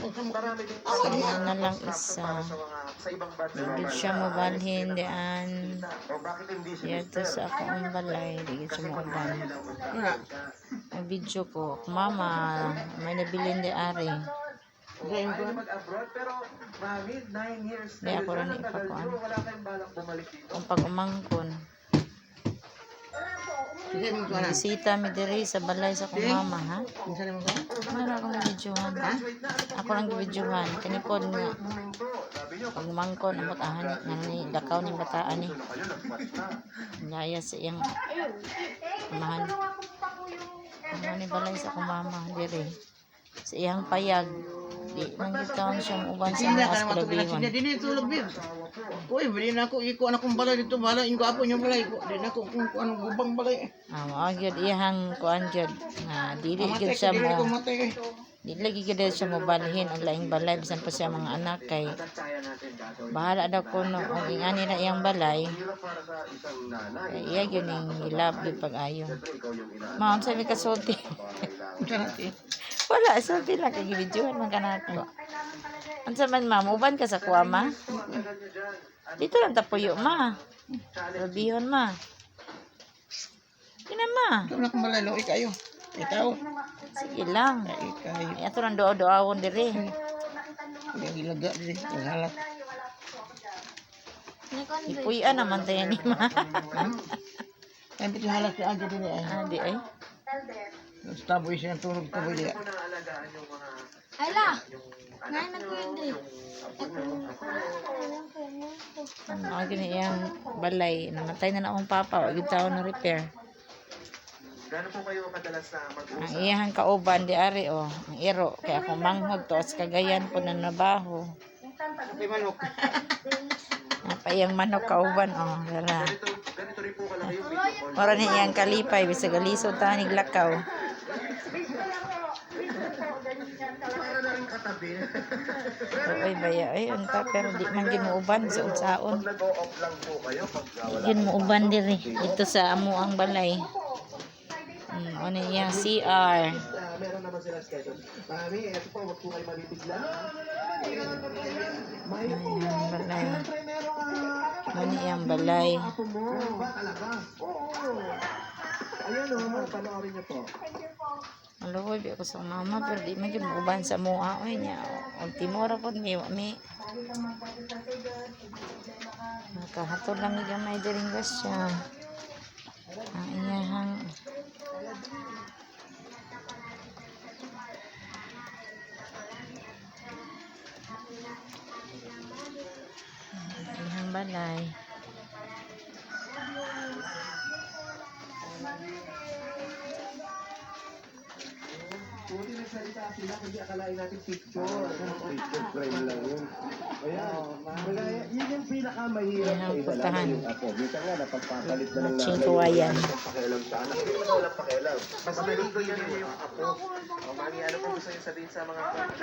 Marami ding Sama na lang isa. para sa mga sa ibang bansa. Di gid siya mobalhin dian. O bakit hindi si Dito Mister? sa akong balay, di gid siya mouban. Wala. Ang video ko, mama, may nabilin di ari. Ayaw mag-abroad, pero mami, 9 years Di ako kayo rin dyan, ang tagal ipakuan. nyo, wala kayong balak bumalik dito. Kung pag umangkon, Sige mo kuan. bisita mi diri sa balay sa akong mama, ha? Kinsa nimo kuan? Mara akong videohan. Ako lang gibidyohan. Kani pod nga Huminto, sabi nyo, pag umangkon amot ahan nga ni lakaw ni bataan ni. na kayo, lagpas na. Laya sa iyang amahan. Ano ni balay sa akong mama diri. Sa iyang payag. Di man gyud taon siya uban sa Sina mga ka naman tubig na askulabihan. sina dinhi tulog bir. Uy, bili na ako iko anak kong balay dito balay ingo apo nyo balay ko. Di na ko kung kuan gubang balay. Ah, mao gyud iyang kuan gyud nga dili Mamatay gyud ko siya dili ko mo matay kay. dili lagi gyud siya mo balhin ang laing balay bisan pa siya mga anak kay At kaya natin gagawin. Bahala daw kuno kung ingani na iyang balay. Hirap para sa isang nanay. Kay iya gyud ning ilab gyud pag-ayo. Siyempre, ikaw yung ina. Ma'am, sabi ka sulti. Unsa na ti? Wala, sulti lang kay gibidyohan man kanako. Unsa man, ma'am, uban ka sa kuha, ma? Dito lang tapuyo, ma. Rabihon, ma. Kina, ma. Ito na akong balay loy kayo. Ikaw. Sige lang. Ay kayo. Ay, ato lang duaw-duawon dire. Hindi gilaga diri halat. Ipuy-an naman tayo ni ma. Ay piti halat si Agi diri ay. Ah, di ay. Taboy siya tulog taboy diya. Kung naalagaan yung mga Ala! yung Ngayon anak nyo, nagkwindi. yung apo nyo. Ang mga gini iyang balay. Namatay na na akong papa. Wag yung tao na repair. Gaano po kayo kadalas na Ang mag-usap? iyang kauban di ari oh. Ang iro. Kaya akong manghod to. Sa Cagayan po na nabaho. May manok. Napayang manok kauban oh. Dara. Ganito, ganito rin po kalaki yung video call. Mora ni iyang kalipay. Bisag alisod ta ni Glakaw. Para na rin katabi. Oy baya ay unta pero di man gid muuban sa unsaon. Pag nag-o-off lang po kayo, pag wala Gid muuban diri dito sa amo ang balay. Ano iya CR. Meron naman silang schedule. Mami, eto po, wag po kayo mabibigla. May Ayan, balay. Siyempre, merong Ano iyang balay. apo mo. Meron ba talaga? Oo. Ayan o, panoorin niyo po. Maluoy bi ako sa mama pero di man gid muuban sa mua oy nya. Og timora pod mi wa mi. Nakahatod lang mi gamay diring siya. Ang iyahang iyang balay. Buti nagsalita sila, hindi akalain natin picture. Picture frame lang yun. Ayan. Wala, yun yung pinakamahirap Ayan, sa isa, lalo puntahan. yung apo. Minsan nga, napagpapalit na ng Matching nanay yung kawayan. wala namang pakialam sa anak. Hindi naman walang pakialam. Basta nagiging yung apo. O, Mami, ano po gusto niyo sabihin sa mga